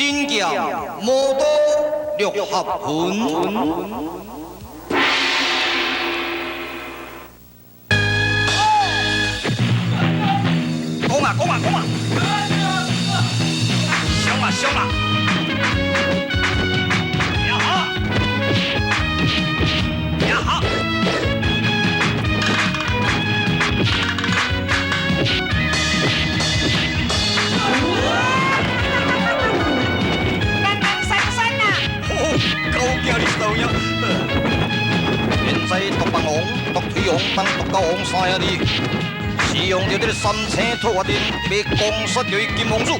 神劍魔刀六合拳。講啊講啊講啊！上啊上啊！呀哈！呀哈！難難閃閃啊！好，狗囝你知影？現在獨棒王、獨腿王、當獨角王三兄弟，使用著這个三星拖陣，欲攻殺著伊金王子。朋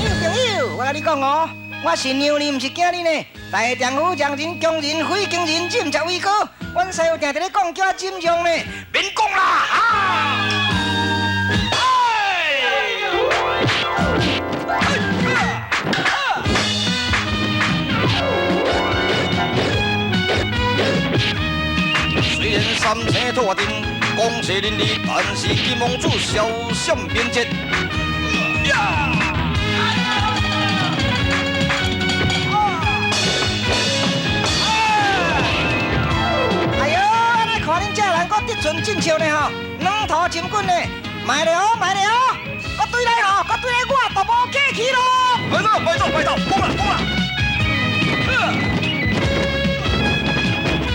友朋友，我共你講哦，我是娘你，毋是囝你呢。大丈夫、丈人、強人、非強人，忍者為高。阮師傅定定咧講，叫我忍讓呢。免講啦！啊！雖然三星拖陣攻勢凌厲，但是金王子消閃敏捷。哎喲，按呢看恁這人閣得寸進尺呢吼，兩頭真緊呢，賣咧哦，賣咧哦，閣對來吼，閣對來，我就無客氣咯。快走，快走，快走，講啦，講啦。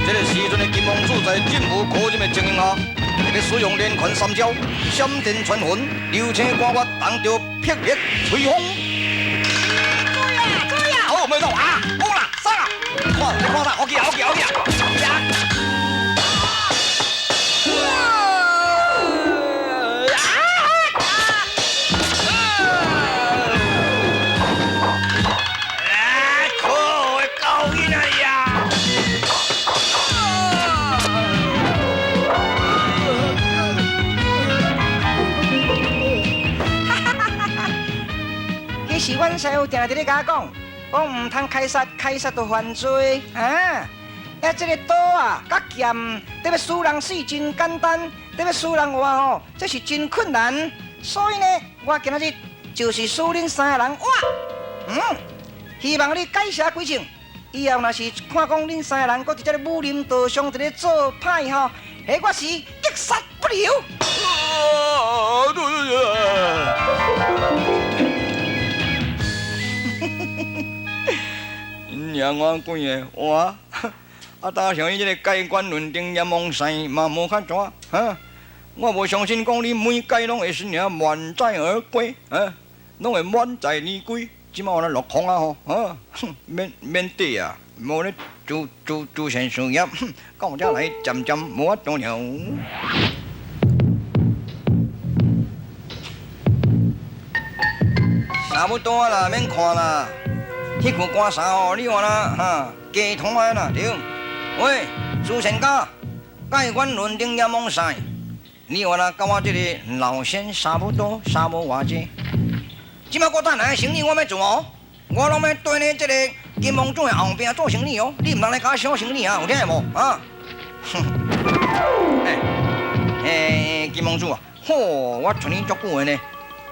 這个時陣的金王子在忍無可忍的情形下，特別使用連環三招、閃電穿雲、流星趕月，當著霹靂吹風。注意啊，注意啊！好，沒走啊，講啦，殺啦！看，你看啦，好去啊，好去，好去啊！可惡的狗囡仔呀！其實阮師傅定定咧共我講，講毋通開殺，開殺就犯罪啊！啊，這个刀啊，佮劍，得欲使人死真簡單，得欲使人活吼，這是真困難。所以呢，我今仔日就是使恁三个人活。嗯，希望你改邪歸正。以後若是看講恁三个人閣佇這个武林道上佇咧做歹吼，彼我是格殺不留。娘我幾个活，啊！打像伊這个盖棺论定阎王婿嘛無較怎，哈！我無相信講你每屆攏會是爾滿載而歸，啊，攏會滿載而歸。這馬有哪落空啊吼，啊，免免底啊，無咧做做做善事業，到這來漸漸無法度了。差不多啦，免看啦。彼件官衫吼，你看啦，哈，雞湯的啦，對。喂，慈善家，蓋棺論定閻王婿，你看啦，佮我這個老仙差不多，差無偌濟。這馬閣等來生意我欲做哦，我攏欲對咧這个金王子的後壁做生意哦，你毋通來共我小生意啊，有聽無？啊？欸欸，金王子啊，吼，我揣你足久的呢。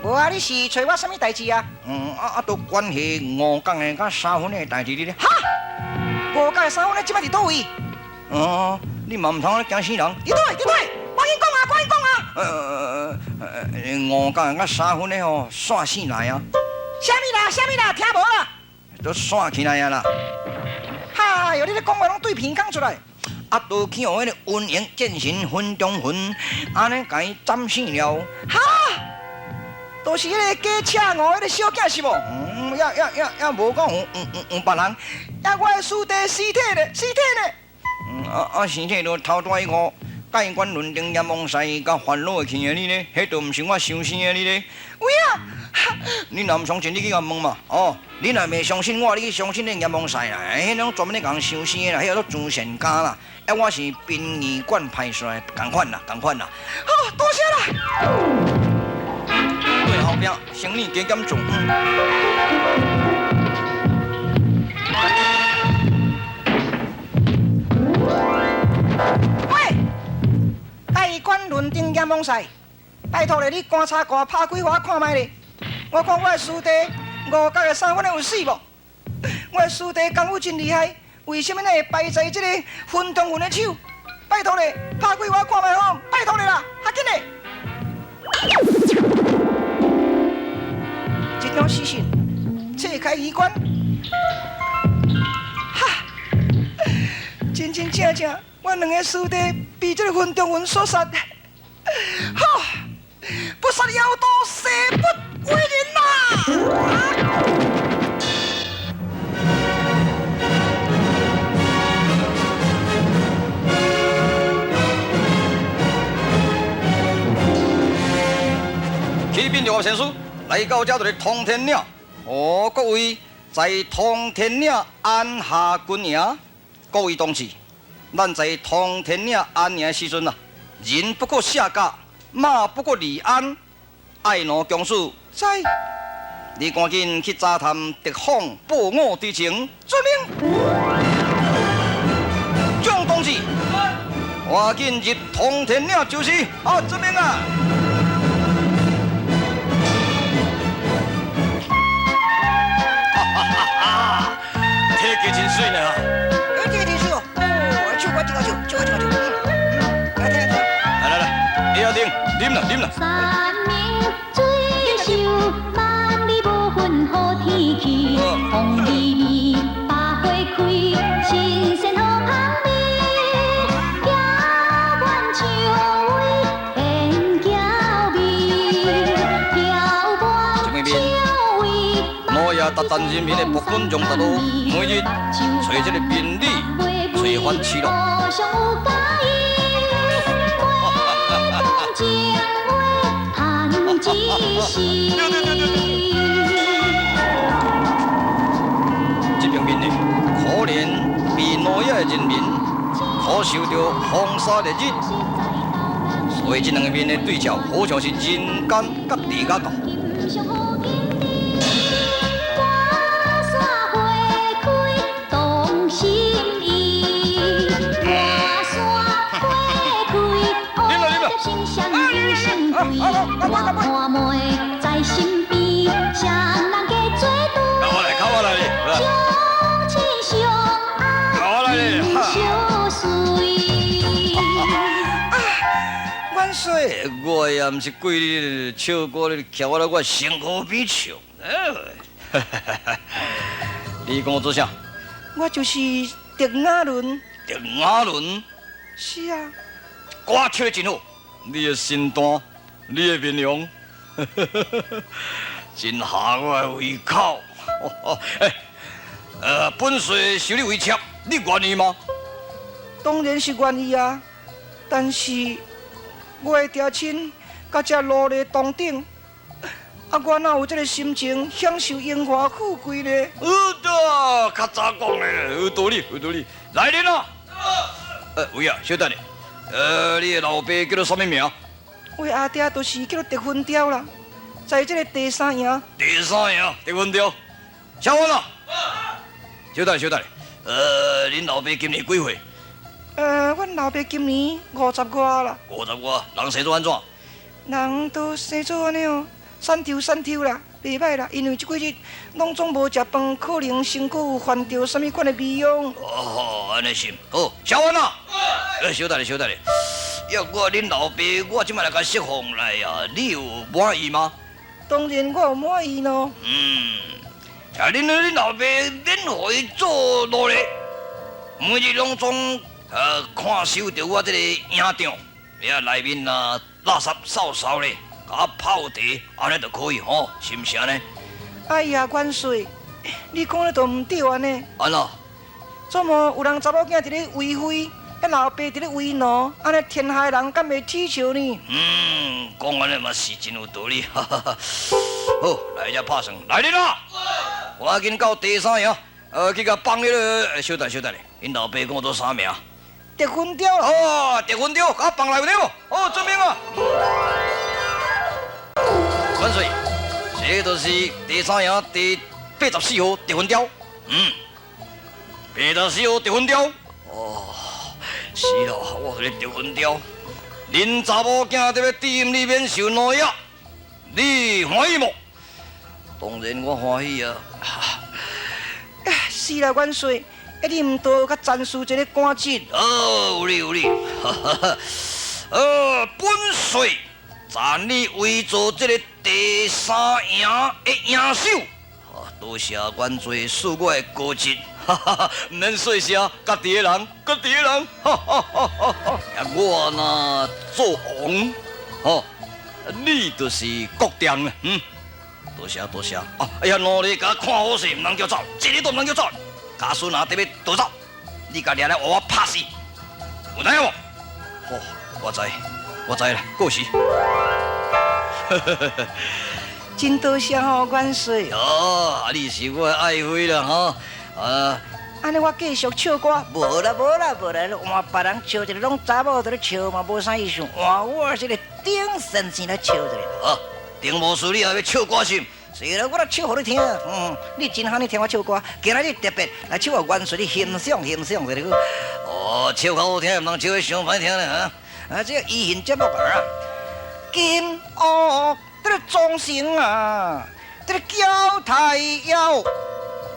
無啊，你是揣我啥物代誌啊？嗯，啊啊，都關係五角的佮三分的代誌你咧。哈？五角的三分的這擺佇佗位？哦，你嘛毋通咧驚死人。佇佗位？佇佗位？趕緊講啊！趕緊講啊！五角的佮三分的吼，散死來啊！啥物啦？啥物啦？聽無啦？都散起來啊啦！哈喲，你咧講話攏對鼻孔出來。啊，都去予彼个瘟疫戰神分中魂，按呢共伊斬死了。哈？都是彼个假赤五彼个小囝是無？嗯，也也也也無講有有有有別人。啊，我的師弟屍體咧，屍體咧。嗯，啊啊，屍體就頭大一個，蓋棺論定閻王婿共煩惱會去的你咧，彼都毋是我相生的你咧。有影？你若毋相信，你去共問嘛。哦，你若袂相信我，你去相信恁閻王婿啦。彼種專門咧共人相生的啦，彼叫做慈善家啦。啊，我是殯儀館派出來，仝款啦，仝款啦。好，多謝啦。對後壁生意加減做。蒙婿，拜託咧，你棺柴蓋拍開予我看覓咧。我看我的師弟五角的衫，我有死無？我的師弟功夫真厲害，為什麼會敗在這個分中雲的手？拜託咧，拍開予我看覓好，拜託你啦，較緊咧。這張死信，切開衣冠，哈！真真正正，我兩个師弟被這个分中雲所殺，哈！不殺妖道，誓不為人呐！啟稟六合仙師，來到這就是通天嶺。哦，各位在通天嶺安下軍營，各位同志，咱在通天嶺安營的時陣啊，人不可卸甲，馬不可離鞍，愛奴強勢在，你趕緊去查探敵方報我之情。遵命。蔣同志，趕緊入通天嶺就是。啊，遵命啊！體格真媠呢！哎，這個真媠哦！哦，唱歌真好唱，唱歌真好唱。來聽聽。來來來，葉阿丁，啉啦啉啦。山明水秀，萬里無雲好天氣，風微微，百花開，新鮮好香味。娇阮薔薇，天嬌美，娇阮薔薇。老爺達旦人民的僕軍楊達路，每日揣這个民女，揣番飼樂。這邊面呢，可憐被奴役的人民，可受著風沙烈日，所以這兩个面的對照，好像是人間佮地獄共。我妹在身邊，誰人加做對？靠我來，靠我來，相親相愛相隨。啊，元帥，我也毋是鬼你唱歌，你徛我咧我身軀邊唱。你講我做啥？我就是狄雅倫。狄雅倫？是啊。歌唱得真好，你的身段。你的面容，真合我的胃口。欸，本帥收你為妾，你願意嗎？當然是願意啊！但是我的爹親佮這奴隸同等，啊，我哪有這个心情享受榮華富貴呢？對，較早講的，有道理，有道理。來人啊！喂啊，小等下，你的老爸叫做啥物名？我阿爹就是叫做狄雲雕啦，在這个第三營。第三營，狄雲雕，小文啊，小等下，小等下，恁老爸今年幾歲？阮老爸今年五十外啦。五十外，人生做按怎？人都生做按呢哦，瘦抽瘦抽啦，袂䆀啦，因為這幾日攏總無食飯，可能身軀有犯著啥物款的糜癰。哦，按呢是，好，小文啊，小等下，小等下。要我恁老爸，我這擺來共釋放來啊，你有滿意嗎？當然我有滿意咯。嗯，啊，恁老爸免予伊做奴隸，每日攏總看守著我這个營帳，遐內面啊垃圾掃掃咧，共我泡茶，按呢就可以吼，是毋是按呢？哎呀，元帥，你講的都毋對按呢。按怎？怎麼有人查某囝佇咧為妃？遐老爸佇咧為奴，按呢天下人敢袂恥笑呢？嗯，講按呢嘛是真有道理。哈哈哈。好，來遮拍算，來人啊！趕緊到第三營，去共放彼个，小等小等咧，𪜶老爸講做啥名？狄雲雕。哦，狄雲雕，共我放來有聽無？好，遵命啊！元帥，這就是第三營第84號狄雲雕。嗯，84號狄雲雕。哦。是咯，我就是狄雲雕。恁查某囝得欲致你免受奴役，你歡喜無？當然我歡喜啊！是啦，元帥，你毋多較暫時一個官職？哦，有理有理。本帥暫你為做這个第三營的營首。多謝元帥賜我的高職，毋免說謝，家己的人，家己的人。我若做王，吼，你就是國丈啦。嗯，多謝多謝。啊，哎呀，奴隸共我看好勢，毋通叫走，一个都毋通叫走。假使若得欲逃走，你共掠來予我拍死，有知影無？好，我知，我知啦，過時。真多謝吼，元帥。哦，你是我的愛妃啦，吼。啊，按呢我繼續唱歌。無啦無啦無啦，換別人唱一个，攏查某佇咧笑嘛，無啥意思。換我這个丁先生來唱一个。好，丁牧師，你也欲唱歌是？是啦，我來唱予你聽。嗯，你真罕咧聽我唱歌，今仔日特別來唱予元帥你欣賞欣賞一下。哦，唱較好聽，毋通唱得傷歹聽咧哈。啊，這個藝人節目啊，金屋這个忠誠啊，這个交太遙，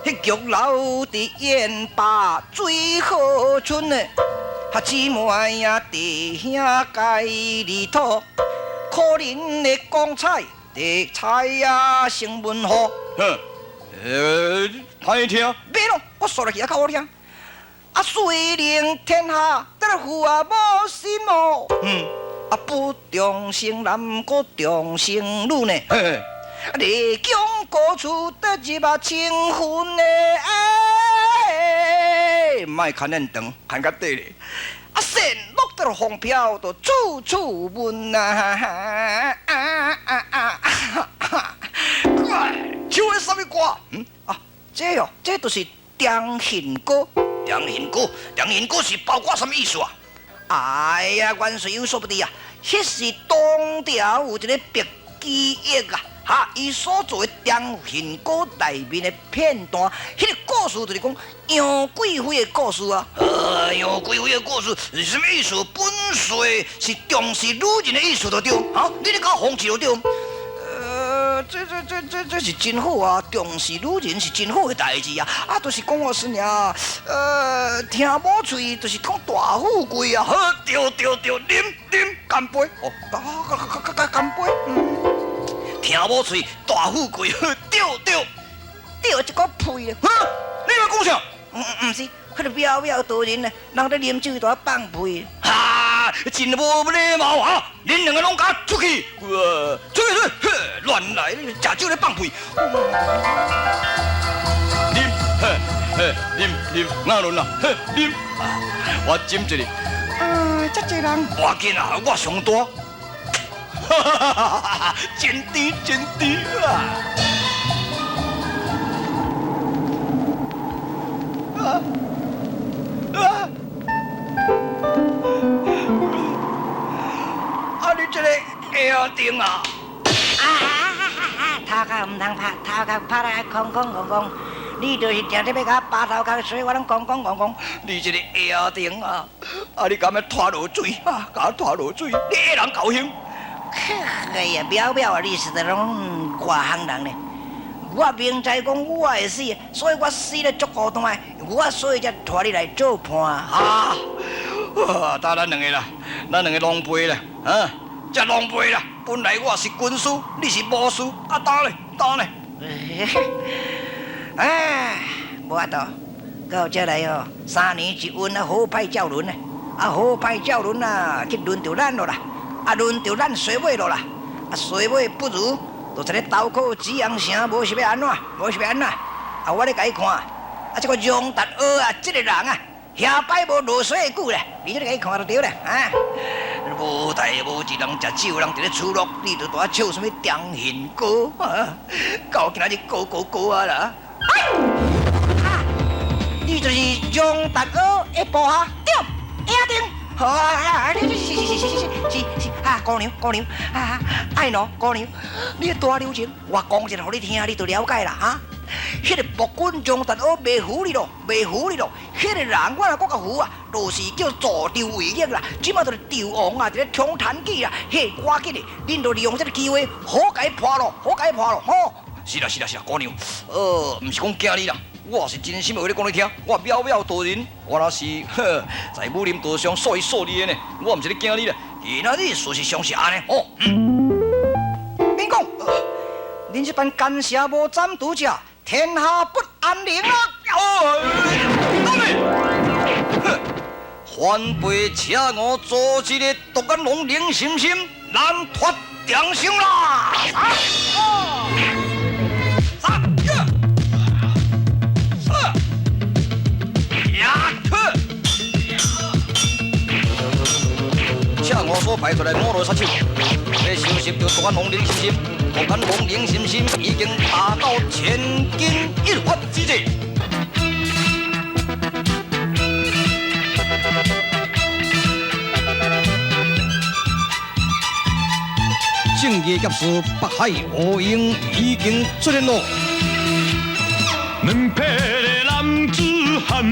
彼玉樓佇堰壩水好春呢，哈姊妹呀弟兄偕離土，可憐的光彩的彩呀成文虎。哼，歹聽。別咯，我煞落去也較好聽。啊，雖然天下這个父啊無心哦，啊不重生男，閣重生女呢。麗江高處得入啊情分的，哎，莫牽恁長，牽較短咧。啊，線落得風飄，就處處聞啊！啊啊啊！唱的啥物歌？嗯啊，這哦，這就是中興歌。中興歌，中興歌是包括啥物意思啊？哎呀，元帥有所不知啊，彼是唐朝有一个白居易啊，哈，伊所做的中興歌內面的片段，彼个故事就是講楊貴妃的故事啊。楊貴妃的故事是啥物意思？本帥是重視女人的意思就對，哈，你咧共我諷刺就對。這這這這這是真好啊！重視女人是真好的代誌啊！啊，就是講我是爾，聽某喙就是講大富貴啊！好，對對對，啉啉乾杯！哦，乾乾乾杯！嗯，聽某喙大富貴，對對對，一個屁！哈，你咧講啥？毋是，彼个渺渺多人呢，人咧啉酒都放屁。哈，真無禮貌啊！恁兩个攏共我出去！出去出去！亂來，食酒咧放屁！啉，嘿，嘿，啉啉，哪輪啊？嘿，啉，我斟一个。啊，遮濟人，無要緊啊，我上大。哈哈哈哈！真甜真甜啊！啊啊！啊！你這个鞋钉啊！啊啊啊！頭殼毋通拍，頭殼拍來空空空空。你就是定咧欲共我拔頭殼，所以我攏講講講講。你這个鞋釘啊！啊！你敢欲拖落水啊？共我拖落水，你會人高興？哎呀，淼淼啊！你實在攏外行人咧。我明知講我會死，所以我死得足孤單的，我所以才帶你來做伴啊！啊！得咱兩个啦，咱兩个狼狽啦，啊！遮狼狽啦！本來我是軍師，你是巫師，啊，當咧，當咧。哎，無法度，到這來哦，三年一運啊，好歹照輪啊，啊，好歹照輪啊，去輪著咱囉啦，啊，輪著咱衰尾囉啦，啊，衰尾不如。就一个投靠紫陽城，無是欲按怎？無是欲按怎？啊，我咧共伊看，啊，這个楊達翱啊，這个人啊，遐擺無落水的久啦，你這個共伊看就對啦，啊！無代無誌人食酒，人佇咧取樂，你就蹛唱啥物中興歌啊？到今仔日歌歌歌啊啦！哎，啊，你就是楊達翱的部下，對，鞋釘。好啊啊！是是是是是是是啊！姑娘姑娘啊！愛奴姑娘，你的大流程，我講一下予你聽，你就了解啦哈。彼个暴君张达学袂服你咯，袂服你咯。彼个人我若阁共服啊，就是叫助紂为虐啦。这马就是紂王啊，伫咧冲弹计啦。嘿，赶紧的，恁就利用这个机会，好共伊破咯，好共伊破咯，吼！是啦是啦是啦，姑娘，毋是讲惊你啦，我是真心话咧讲你听，我渺渺道人，我若是呵，在武林道上数一数二的呢，我毋是咧惊你啦，今仔日事实上是按呢，吼。免讲，恁这班奸邪无斩拄者，天下不安宁啊！哦，哼，反背车我组织的独眼龙林心心难脱重生啦！三、二、四、呀，车我所派出来五路杀手，要收拾著独眼龙林心心，独眼龙林心心已经达到千钧一发之际。正义侠士北海乌鹰已经出现咯。两匹的男子汉，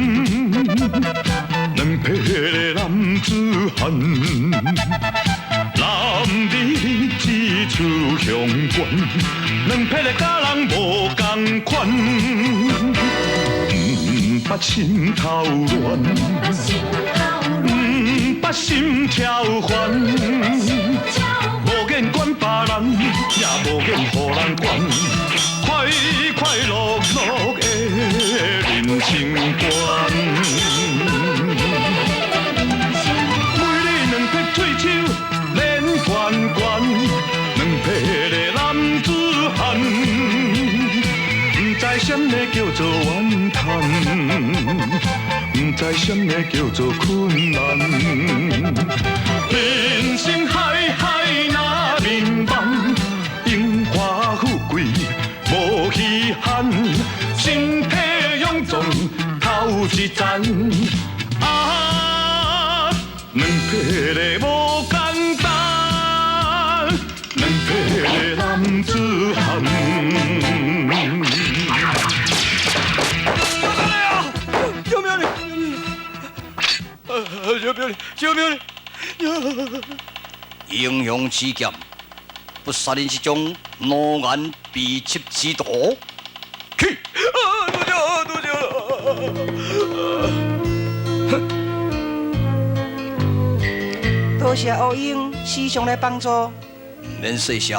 两匹的男子汉，男儿志出雄关，两匹的佮人无仝款，毋捌心头乱，毋捌心超烦，无言管别人，也无言予人管。快快乐乐的人生观，每日两撇喙手连关关，两撇的男子汉，毋知啥物叫做怨叹，毋知啥物叫做困难。人生海海若眠梦，荣华富贵无稀罕，身体勇壮头一层。啊，两撇的无简单，两撇的男子汉。救命哩！救命哩！救命哩！英雄持剑，不杀恁这种奴颜婢膝之徒。去！啊，多谢，多谢。多谢乌鹰时常来帮助。毋免细谢。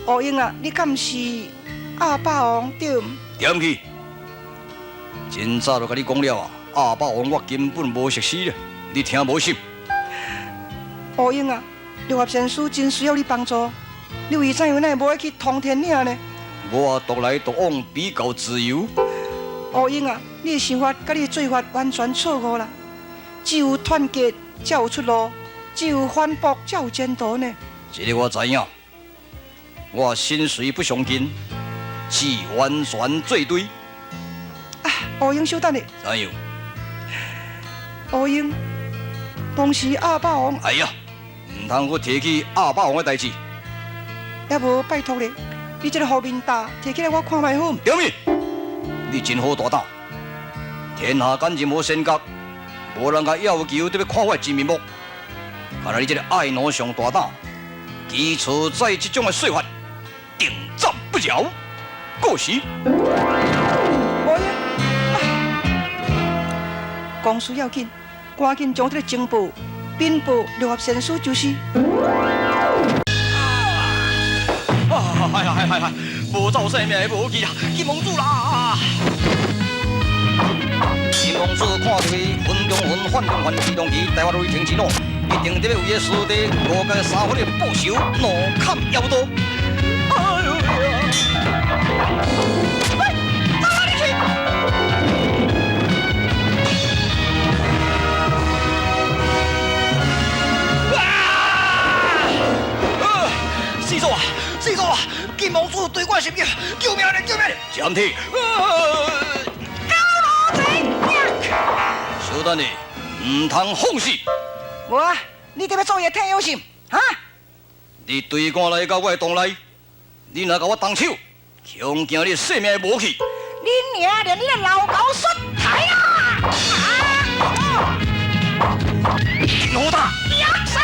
乌鹰啊，你敢是鸭霸王对毋？对毋去？真早就共你讲了啊，鸭霸王我根本无熟识啦，你听无信？乌鹰啊，六合仙师真需要你帮助，你为怎样哪会无爱去通天岭呢？我独来独往比较自由。乌鹰啊，你的想法佮你的做法完全错误啦！只有团结才有出路，只有反驳才有前途呢。这个我知影，我心随不相近，是完全做对。啊，乌鹰稍等下。怎样？乌鹰，当时鸭霸王。哎呀，毋通阁提起鸭霸王的代志。也无拜托你，你这个好面大，提起来我看觅好。对咪？你真好大胆，天下间任何仙阁，无人共要求得欲看我的真面目。看来你这个爱奴上大胆，基础在这种的说法，定斩不饶。过时。无影，公事要紧，赶紧将这个情报禀报六合仙师就是。啊！哎呀哎呀哎！无走性命的无去啦，金王子啦！金王子看著伊云中云、幻中幻、气中气，台湾雷霆之怒，一定得欲为伊师弟五界三分的报仇，怒砍妖刀。哎呦呀！喂，走哪里去？啊！师祖啊，师祖啊！金王子对我袭击，救命咧！救命！暂停。高罗贼！小等下，毋通放肆。无啊，你伫欲做伊的退休信？哈？你对我来到我的洞内，你若共我动手，恐驚你性命無去。恁娘連你個老狗出台啦！真好打！殺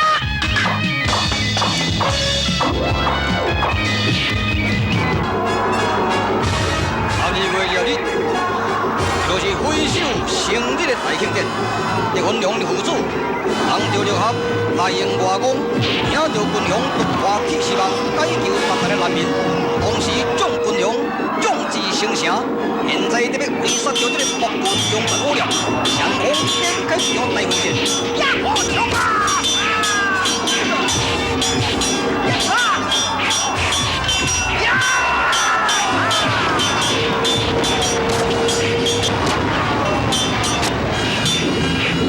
！12月2日，就是匪首生日的大慶典。狄雲龍的父子，幫著六合內應外攻，領著軍雄突破鐵絲網，解救八萬的難民。當時眾軍雄壯志成城，現在得欲圍殺著這個暴君張萬虎了，雙方展開一場大混戰。呀！我衝啊！呀！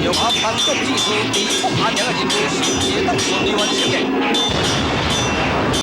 六合幫眾志士佇福安營的任務是會當順利完成的。